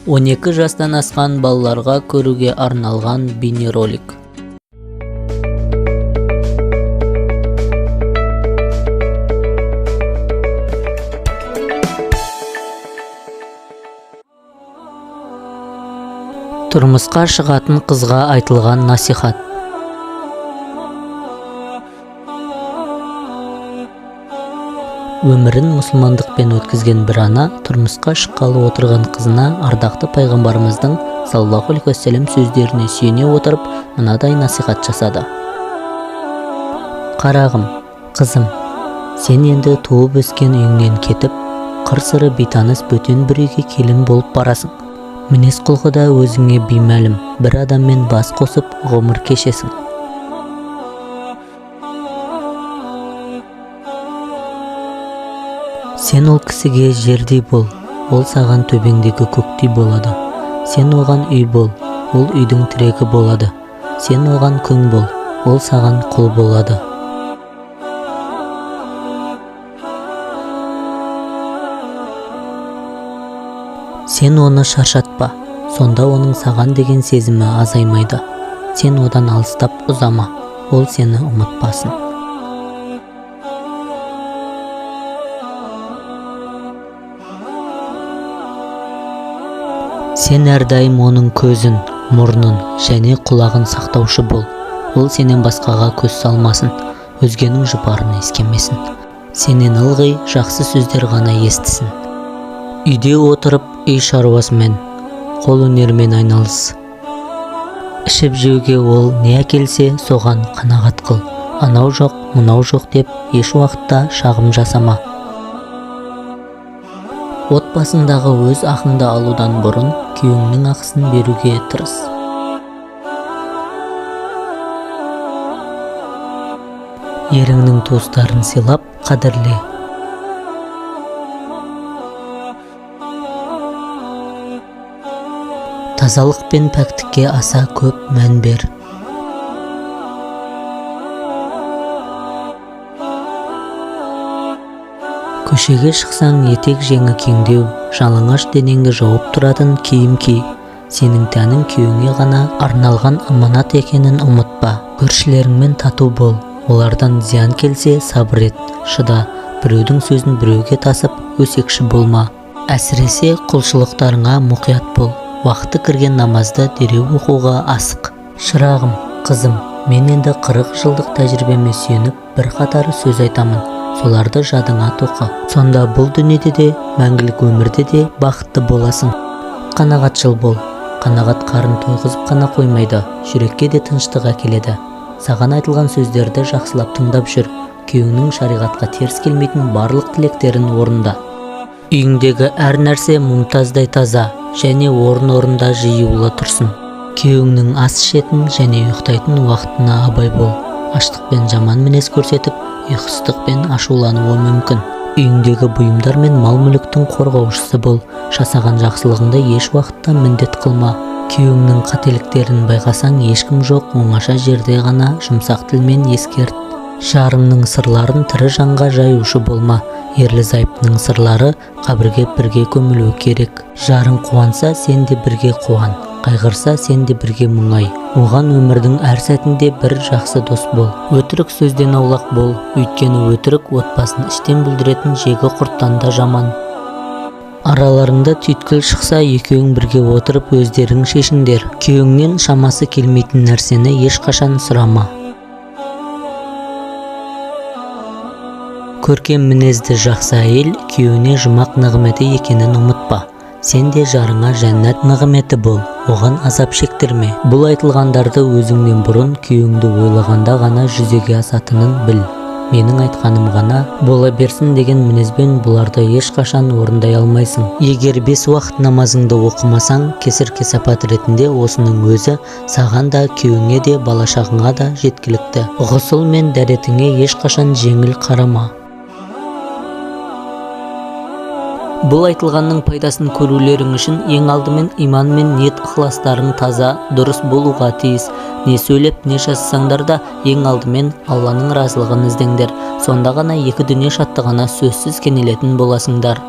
12 жастан асқан балаларға көруге арналған бейнеролик. Тұрмысқа шығатын қызға айтылған насихат. Өмірін мұсылмандықпен өткізген бір ана тұрмысқа шыққалы отырған қызына ардақты пайғамбарымыздың саллаллаху алейхи уассалам сөздеріне сүйене отырып мынадай насихат жасады. Қарағым, қызым, сен енді туып өскен үйіңнен кетіп, қыр-сыры бейтаныс бөтен бір үйге келін болып барасың. Мінез құлқы да өзіңе беймәлім бір адаммен бас қосып ғұмыр кешесің. Сен ол кісіге жердей бол, ол саған төбеңдегі көктей болады. Сен оған үй бол, ол үйдің тірегі болады. Сен оған күң бол, ол саған құл болады. Сен оны шаршатпа, сонда оның саған деген сезімі азаймайды. Сен одан алыстап ұзама, ол сені ұмытпасын. Сен әрдайым оның көзін, мұрнын және құлағын сақтаушы бол. Ол сенен басқаға көз салмасын, өзгенің жұпарын иіскемесін. Сенен ылғи жақсы сөздер ғана естісін. Үйде отырып үй шаруасымен, қол өнерімен айналыс. Ішіп жеуге ол не әкелсе, соған қанағат қыл. Анау жоқ, мынау жоқ деп еш уақытта шағым жасама. Отбасыңдағы өз ақыңды алудан бұрын күйеуіңнің ақысын беруге тырыс. Еріңнің туыстарын сыйлап, қадірле. Тазалық пен пәктікке аса көп мән бер. Көшеге шықсаң етек жеңі кеңдеу, жалаңаш денеңді жауып тұратын киім ки. Сенің тәнің күйеуіңе ғана арналған аманат екенін ұмытпа. Көршілеріңмен тату бол, олардан зиян келсе сабыр ет, шыда, біреудің сөзін біреуге тасып, өсекші болма. Әсіресе құлшылықтарыңа мұқият бол. Уақыты кірген намазды дереу оқуға асық. Шырағым, қызым, мен енді 40 жылдық тәжірибеме сүйеніп бірқатар сөз айтамын. Соларды жадыңа тоқы. Сонда бұл дүниеде де, мәңгілік өмірде де бақытты боласың. Қанағатшыл бол. Қанағат қарын тойғызып қана қоймайды, жүрекке де тыныштық әкеледі. Саған айтылған сөздерді жақсылап тыңдап жүр. Күйеуіңнің шариғатқа теріс келмейтін барлық тілектерін орында. Үйіңдегі әр нәрсе мұмтаздай таза және орын-орында жиюлы тұрсын. Күйеуіңнің ас ішетін және ұйықтайтын уақытына абай бол. Аштықпен жаман мінез көрсетіп, ұйқысыздықпен ашулануы мүмкін. Үйіңдегі бұйымдар мен мал-мүліктің қорғаушысы бол. Жасаған жақсылығыңды еш уақытта міндет қылма. Күйеуіңнің қателіктерін байқасаң, ешкім жоқ, оңаша жерде ғана жұмсақ тілмен ескерт. Жарыңның сырларын тірі жанға жаюшы болма. Ерлі-зайыптының сырлары қабірге бірге көмілуі керек. Жарың қуанса, сен де бірге қуан. Қайғырса, сен де бірге мұңай. Оған өмірдің әр сәтінде бір жақсы дос бол. Өтірік сөзден аулақ бол, өйткені өтірік отбасын іштен бүлдіретін жегі құрттан да жаман. Араларыңда түйткіл шықса, екеуің бірге отырып өздерің шешіңдер. Күйеуіңнен шамасы келмейтін нәрсені ешқашан сұрама. Көркем мінезді жақсы әйел күйеуіне жұмақ нығметі екенін ұмытпа. Сен де жарыңа жәннат нығметі бол, оған азап шектірме. Бұл айтылғандарды өзіңнен бұрын күйеуіңді ойлағанда ғана жүзеге асатынын біл. Менің айтқаным ғана бола берсін деген мінезбен бұларды ешқашан орындай алмайсың. Егер 5 уақыт намазыңды оқымасаң, кесір-кесапат ретінде осының өзі саған да, күйеуіңе де, бала-шағаңа да жеткілікті. Ғұсыл мен дәретіңе ешқашан жеңіл қарама. Бұл айтылғанның пайдасын көрулерің үшін ең алдымен иман мен ниет ықыластарың таза, дұрыс болуға тиіс. Не сөйлеп, не жазсаңдар да ең алдымен Алланың разылығын іздеңдер. Сонда ғана екі дүние шаттығына сөзсіз кенелетін боласыңдар.